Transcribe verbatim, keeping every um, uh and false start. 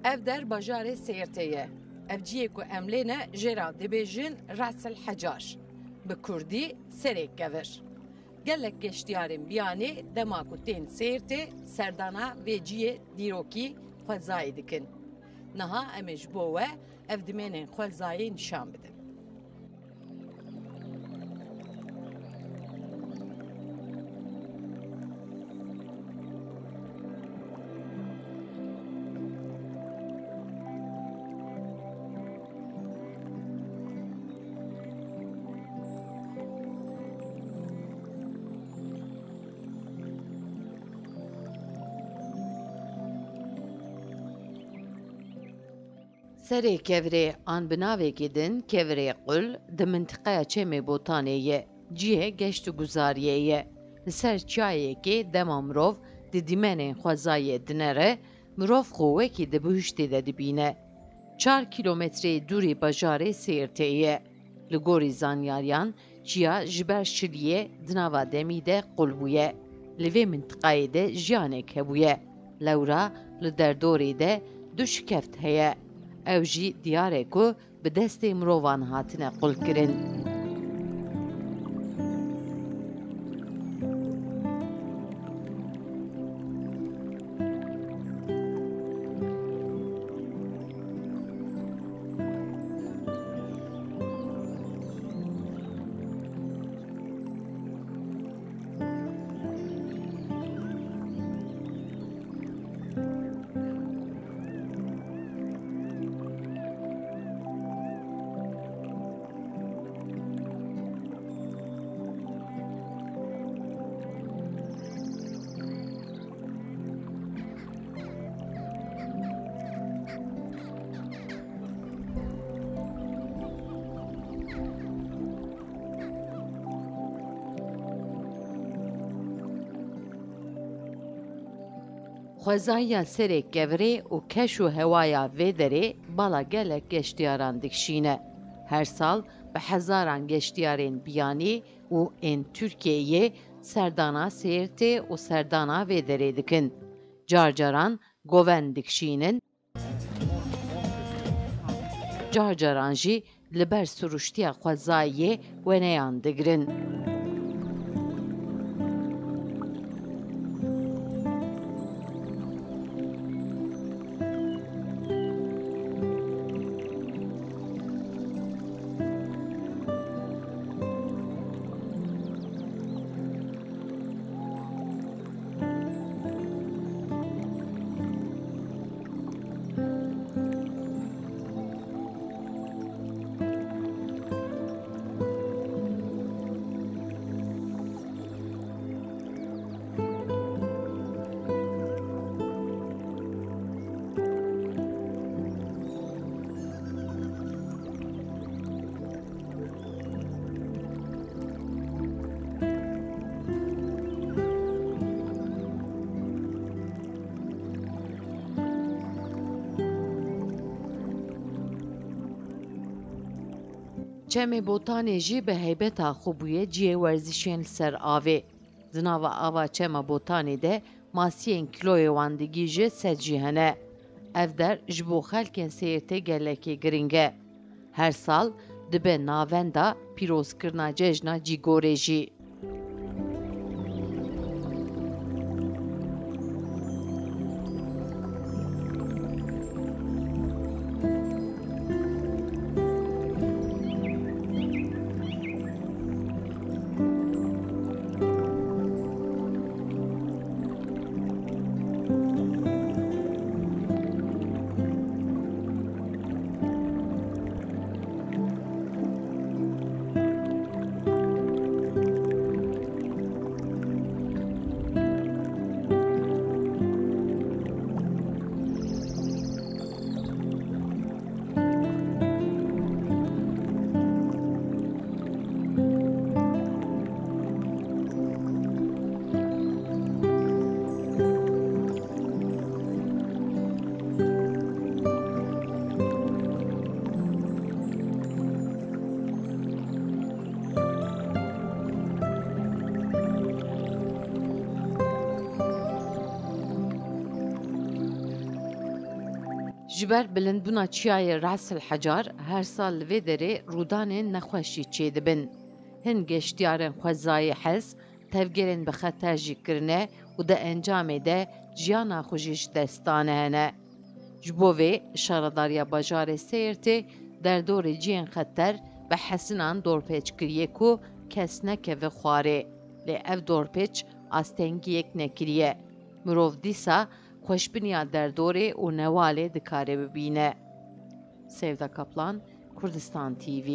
Ev der bajarê Sêrtê ye. Ev cihê ku em lê ne, jê re dibêjin Ras el Hecar, bi kurdî Serê Kevir. Gelek geştiyarên biyanî dema ku tên Sêrtê, serdana vê cihê dîrokî xwezayê dikin. Niha em ê ji bo we ev dimênên xwezayê nîşan bidin. Serê Kevirê an bi navekî din Kevirê Qul di mintiqeya Çemê Botanê ye. Cihê geşt û guzariyê ye. Li ser çiyayekê dema mirov di dîmenên xwezayê dinere, mirov xwe wekî di bihuştê de dibîne. Çar kîlometreyê dûrî bajarê Sêrtê ye. Li gorî zanyariyan, çiya ji ber şiliyê di nava demî de qul bûye. Li vê mintiqayê de jiyanek hebûye. Lewra li derdorê de du şikeft heye. Ew jî diyar e ku bi destê mirovan hatine qulkirin. Xwezaya Serê Kevirê û keş û hewaya vê derê bala gelek geştiyaran dikişîne. Her sal bi hezaran geştiyarên biyanî û ên Tirkiyeyê serdana Sêrtê û serdana vê derê dikin. Carcaran govend dikişînin, carcaran jî li ber siruştiya xwezayê weneyan digirin. Çemê Botanê jî bi heybeta xwe bûye cihê werzişên li ser avê. Di nava ava Çema Botanê de masiyên kîloyê wan digihîje sed jî hene. Ev der ji bo xelkên Sêrtê gelekî giring e. Her sal dibe navenda pîrozkirina cejna Cîgorê jî. Ji ber bilindbûna çiyayê Ras el Hecar her sal li vê derê rûdanên nexweşî çêdibin. Hin geştiyarên xwezayê hez tevgerên bi xeter jî kirine û di encamê de jiyana xwe jî ji dest dane hene. Ji bo vê, Şaredariya Bajarê Sêrtê derdorê cihên xeter bi hesinan dorpêç kiriye ku kes nekeve xwarê. Lê ev dorpêç astengiyek nekiriye. Mirov dîsa xweşbiniya derdorê û newalê dikare bibîne. Sevda Kaplan, Kurdistan T V.